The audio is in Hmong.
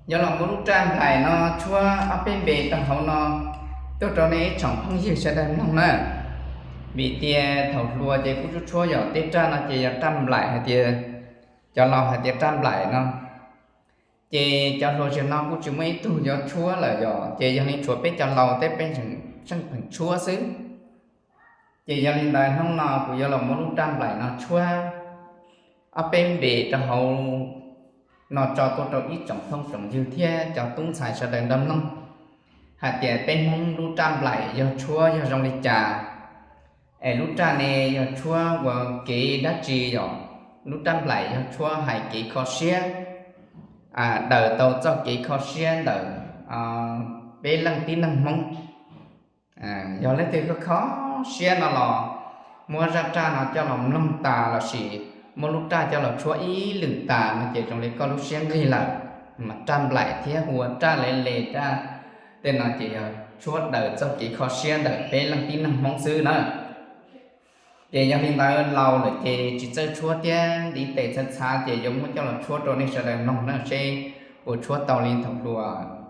Yuav los muab lub raj nplaim no tshuab ob peb npe rau hauv no tuaj rau nej ib tsoom phooj ywg sawv daws mloog na. Vim tias thaum hluas ces kuj tshuab tshuab yog tej raj no ces yog raj nplaim hais tias, cov laus hais tias raj nplaim no. Ces cov hluas zaum no kuj tsis muaj ib tug yuav tshuab lawm yog, ces yog li tshuav peb cov laus thiab peb tseem pheem tshuab xwb. Ces yog li ntawd hnub no kuv yuav los muab lub raj nplaim no tshuab ob peb npe rau hauv no tso tuaj rau ib tsoom phooj tsoom ywg thiab cov tub ntxhais sawv daws nrog mloog hais tias peb Hmoob lub raj nplaim yog tshuab yog zoo li cas, es lub raj ne yog tshuab ua kev dab tsi yog, lub raj nplaim yog tshuab hais kev kho siab, daws tau txoj kev kho siab ntawm peb leej tib neeg Hmoob. Yog leej twg kho siab no los muab zaj raj no coj los mloog tas lossis muab lub raj coj los tshuab ib lwm tas no ces zoo li koj lub siab nqig lawm, mas raj nplaim thiab hu ua raj le le raj tej no ces yog tshuab daws txoj kev kho siab ntawm peb leej tib neeg Hmoob xwb na. Ces yog li ntawd laus lawm ces tsis txawj tshuab thiab ntiv tes txhav txhav ces yuav muab coj los tshuab rau nej sawv daws mloog na seb puas tshuab tau li thaum hluas.